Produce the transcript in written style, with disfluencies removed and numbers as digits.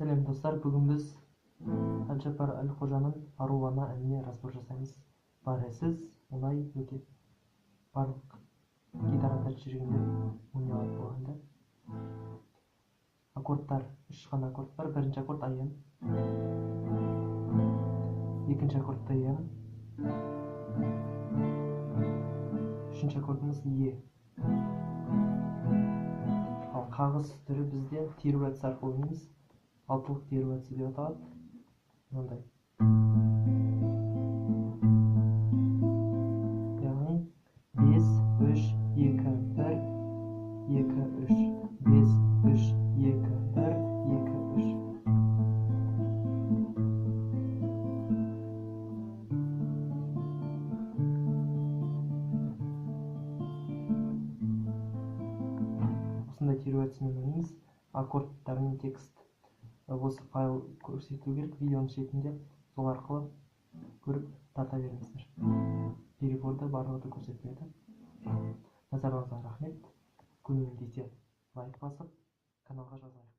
Сәлем достар, бүгін біз Әбдіжаппар Әлқожаның «Аруана» әніне разбор жасаймыз. Баресіз, оңай өте. Барлық гитара тартып жүргендер ойнай алады бұл әнді. Аккордтар, үш қана аккорд бар. Бірінші аккорд АМ, екінші аккорд ДМ, үшінші аккордымыз Е. Ал қағыс түрі бізде теру әдісі арқылы ойнаймыз. Алтылық теру әдісі деп аталады. Мынандай. Яғни 5, 3, 2, 1, 2, 3, 5, 3, 2, 1, 2, 3. Осындай теру әдісімен ойнаймыз. Аккордтармен текст осы файл көрсету керек видеоның шетінде, сол арқылы көріп тарта беріңіздер. Переборды барлығы да көрсетіледі. Назарларыңызға рахмет. Көмегім тисе лайк басып, каналға жазылайық.